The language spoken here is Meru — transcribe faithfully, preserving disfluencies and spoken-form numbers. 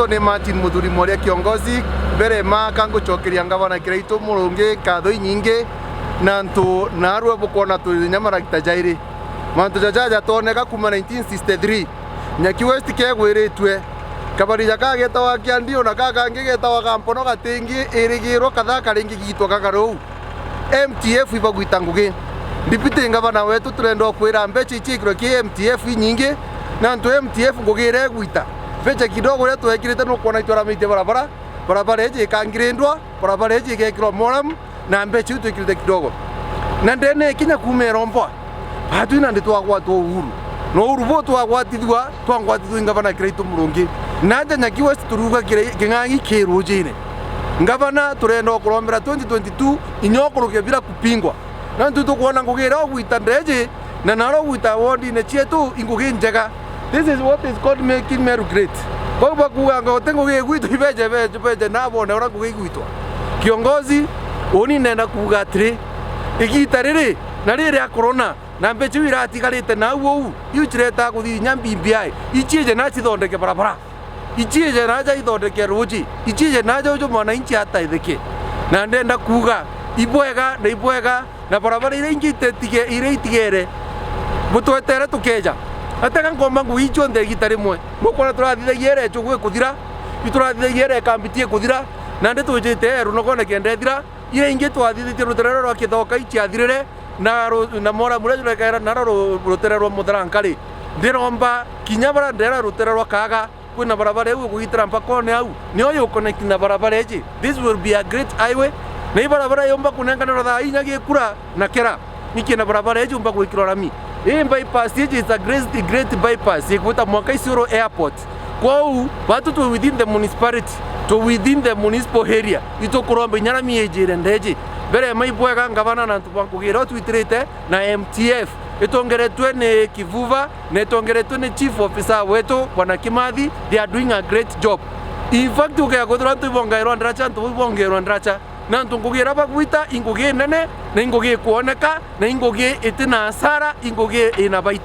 Ni Martin Muthuri Mworia kiongozi. Mbere ma ka ngucokeria ngavana Kiraitu Murungi nkatho inyingi, na antu naarua bukwona turi na inya maragita jairi. Mantu jaja jatwoneka kuuma nineteen sixty-three. Nyaki West kegwiritue. Kabarija ka getawa kia ndio na ka kangi getawa ga mpono gatingi irigirwa kathaa karingi gitwa gagaruu. M T F ibagwita ngugi. Deputy ngavana wetu turenda kwira mbecha iciikirwe ki M T F inyingi, na antu M T F ngugi iria igwita. Mbecha kidogo iria twekirite nukwona itwaramitie barabara, barabara iji ikangirindwa, barabara iji igekirwa moram, na mbecha iu twikirite kidogo. Na ndene kinya kuuma irombwa, batwi nandi twagwatwa uhuru. Na uhuru bu twagwatithua, twangwatithua i ngavana Kiraitu Murungi. Na aja Nyaki West turuga kiri-, king'ang'i ki rujine. Ngavana, turenda kurombera twenty twenty-two inya ukuruke bila kupingwa. Na ntu tukwona ngugi iria ugwita ndeji, na naro ugwita wodine cietu i ngugi njega. This is what is called making Meru great. Bau bakuuganga uti ngugi igwitwa ibeje, beje, beje na bone uria ngugi igwitwa. Kiongozi, uni nenda kuuga atiri, igita riri na riri ria corona, na mbecha iu iratigarite nau uu, iu ciretaga kuthithia inya B B I, ichiije na cithondeke barabara. Ichiije na aja ithondeke ruuji, ichiije na aja uju mwananchi ataithike. Na ndenda kuuga, ibwega na ibwega, na barabara iria ingi itetige-, iria itigere, butwetere tukeja. Atega nkomba ngugi icionthe igita rimwe. Nukwona turathithagia iria ichugwi kuthira, iturathithagia iria ikambiti ikuthira, nandi twijite eru nokone kenda ithira, iria ingi twathithitie rutere rwa Kithoka ichiathirire, na ru-, na mora muria jurekera naro ru-, rutere rwa Mutharankari. Ndiromba kinya bara ndera rutere rwa Kaga, kwina barabara iu igugitira mpakone au, nio yu connect na barabara iji. This will be a great highway. Na i barabara yumba kunenganirwa thaa inya gikura na kera, niki na barabara iji yumba gwikirwa rami. Ii bypass iji is a great, great bypass, igwita mwanka Isiolo Airport. Kwou, batu twi within the municipality, twi within the municipal area, itukuromba inya rami ijire ndeji. Mbere mai bwega ngavana na antu ba ngugi iria utwitirite, na M T F itongeretwe ni Kivuva, na itongeretwe ni chief officer wetu, Bwana Kimathi, they are doing a great job. In fact, ukea kwithirwa antu ibongairwa ndaracha, antu bau ibongairwa ndaracha, na antu ngugi iria bagwita i ngugi inene, na i ngugi ikwoneka, na i ngugi itina hasara, i ngugi ina baita.